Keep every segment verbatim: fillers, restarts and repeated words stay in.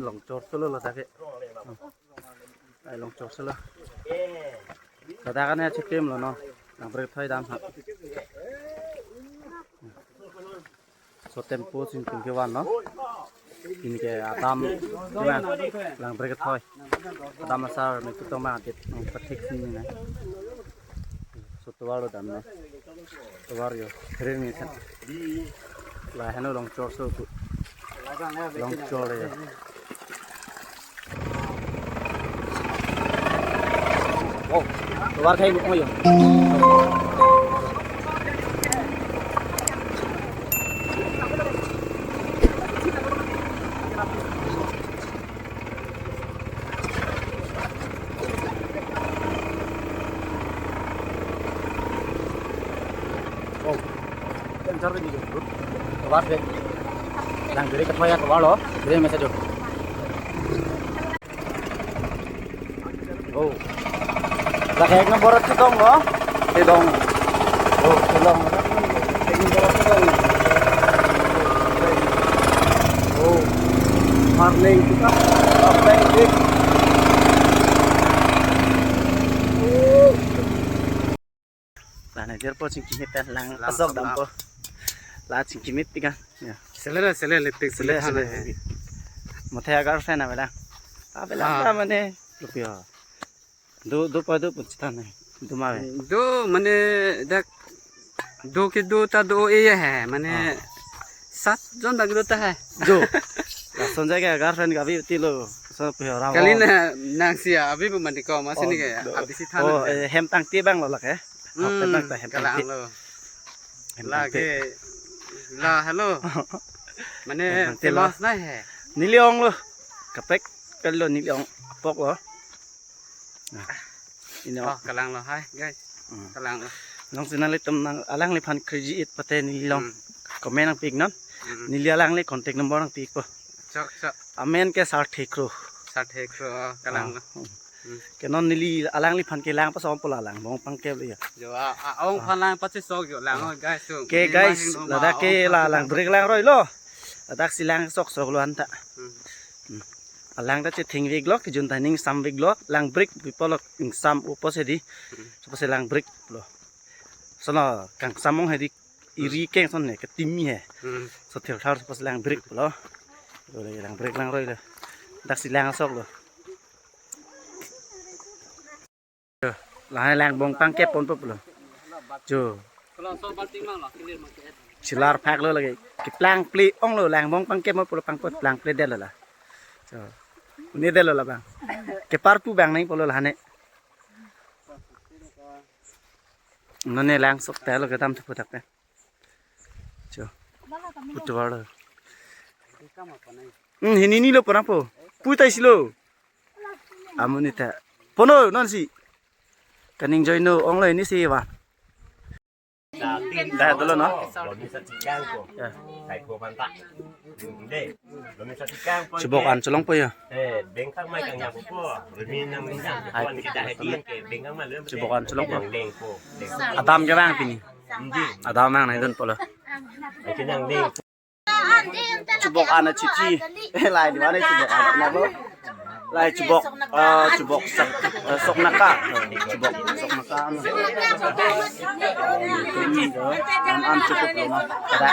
Longchor solo lo ta ke. Ai longchor solo. Ladak an ya chikim lo non. Langbrek thoi dam ha. So tempo sing tingke van non. Ini ke adam lang, langbrek thoi. Adam asar me kutong ma det pathik sini ne. So tovar lo dam ne. Tovar yo. Keren ni sa. Laheno longchor so tu. Longchor ya. Oh, tovar khai mo yo. Oh, yang cari ni tu. Tovar deh. Langbrek kethoi ya tovar lo. Deh masa tu. Oh. Lake ek number chetong lo. Chetong. Oh, chetong. Ek number chetong. Oh. Warning kita. Warning. Oh. Lana jer po chingkimit ta lang. Lang pasok dam po. La chingkimit tiga. Ya. Sele sele letik sele sele sele. Mothe agar friend avela. Avela. Ah. Mane lupio. Do do pa do pun chita ne. Do ma ve. Do mane dak do ke do ta do e ye hai mane. Ah. Sat jon bag do ta hai. Jo. Lason jai ke girlfriend ka abhi tilo. So pio ram. Kali na nang sia abhi bu mandi ko ma sini ke abhi si than. Oh, eh, hem tangte abang lo lake. Hmm, hem tangte, hem kalang tangte. Lo. Hem tangte. Lake la hello. Mane hem tangte lo. Famous na hai. Neli ong lo. Kaprek kali lo neli ong apok lo. Nah. Ino. Oh, kalang lo hai, guys. Hmm. Kalang lo. Nang sinali tum nang alangliphan crazy it pate neli long. Hmm. Comment nangpi ik non. Hmm. Neli alangli contact number nangpi ik po. Chok, chok. Amen ke Sarthe Kro. Sarthe Kro, oh, kalang lo. Ah, hmm. Hmm. Ke non neli alangliphan kelang pasom po la lang bong pangkep ya. Jo, a, a, ong phan lang pachesok jo lang, oh, guys, tu. Ke guys, ladak ke la langbrek lang roi lo. Ladak si lang sok sok lo anta. Hmm. Hmm. Alang ta chetheng vek lo, kejun ta ning sam vek lo, langbrek pu pulo ingsam upo si di. Hmm. Supo si langbrek lo. Sono kangsam ong hedi iri keng son he, ketimi he. Hmm. So thil thar supo si langbrek lo. Lo le langbrek lang roi lo. Dak si lang sok lo. Lahai lang bong pangkep pon po pulo. Jo. Chelar phak lo lake. Keplang ple ong lo lang bong pangkep mo pulo pangkep plang ple det lo la. Jo. Ini det lo la bang. Kepar pu bang nai pulo lahane. None lang sok ta lo kedam thupu tak pe. Jo. Putu lo. Hmm, hini ni lo pon po. Putai si lo. Amonit ta. Pono non si. Kaning joino ong lo ini si va. Dah dulu no. Ya. Chibok an cholong po ya. Hai. Chibok an cholong po. Adam ke bang pini. Adam bang nai dun pulo. Chibok an achithi. Eh, lai di mana chibok an? Nabo. Lai chibok, eh, chibok sok, eh, sok naka. Chibok sok naka. An, an chibok lo na. Ada.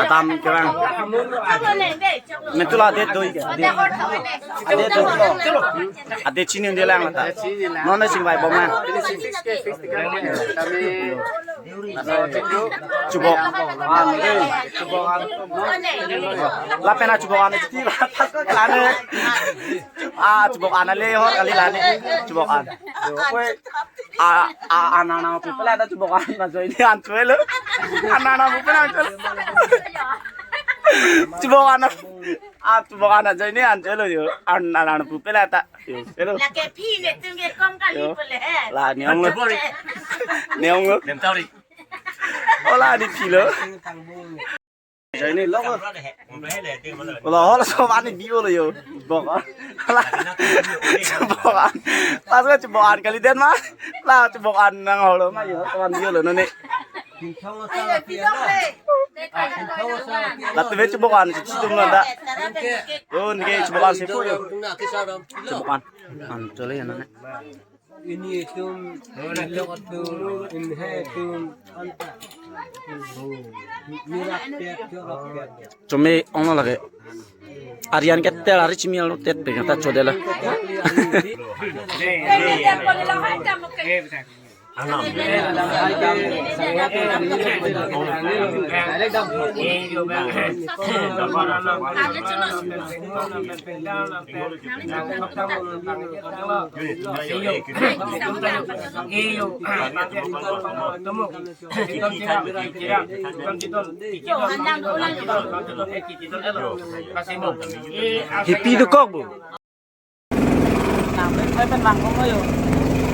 Adam ke bang. Mentula det doi ke. Adet. Adet doi lo. Adet chini dia lang ta. Non sing bai bom na. Chibok an. Lapen a chibok an ti la ta ko la ne. Ah, chibok an le hor kali la ne. Chibok an. Oi. A, a, anana pu pela ta chibok an ajoine an choi lo. Anana pu pela choi lo. Chibok an. A, chibok an ajoine an choi lo yo. Anana pu pela ta. Yo, hello. Lake phi netum ke kom kali yo pule he. La neong lo. Neong lo. Nem tauri. Ola di phi lo. Jadi ni lo. Ola hol so ani bio lo yo. Bok. Ola. Bok. Pas ko chibok an kali den ma. La chibok an nang hol ma yo. Teman bio lo none. Ayo, pidong le. Latum ve chibok an si chidum nang da. Yo, neke chibok an si pu yo. Chibok an. An chole ya nang. Ini itum, ilok atum, inhe atum, anta. Mirak pet, jorok pet. Chome ong lake. Aryan keter ari chimi alo tet pe kata chodela. Hipi dukok bu. Nang pen nang kong yo.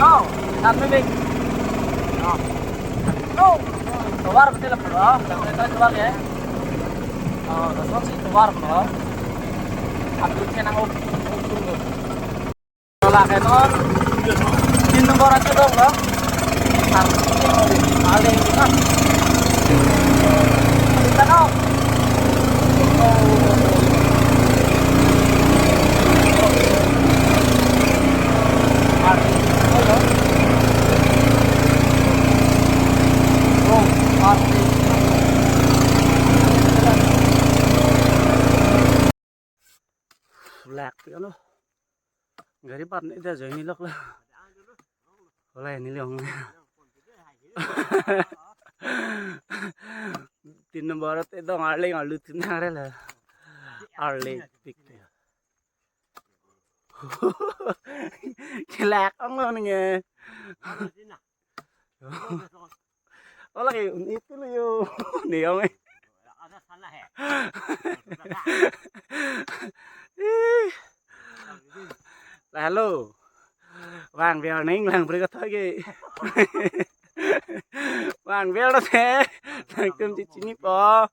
Oh, nang pen. Oh. Oh, tovar betul lah, bro. Nang pen tovar ya. Oh, lason si tovar, bro. Abdul ke nang op, op, op. Tola ke non. Tin nombor aja dong, bro. Nang, paling, ah. Kita no. Black, ano? Gari park ne da joi ni lok lo. Hola ni long. Tin nombor te dong arleng alu tin nang re la. Arleng pik. Kelak ong lo ni nge. Hola ke un itu lo yo. Ni ong eh. Ih. Lalu. Vang biar ning lang beri kata lagi. Vang biar lo te. Nang tum cicini po.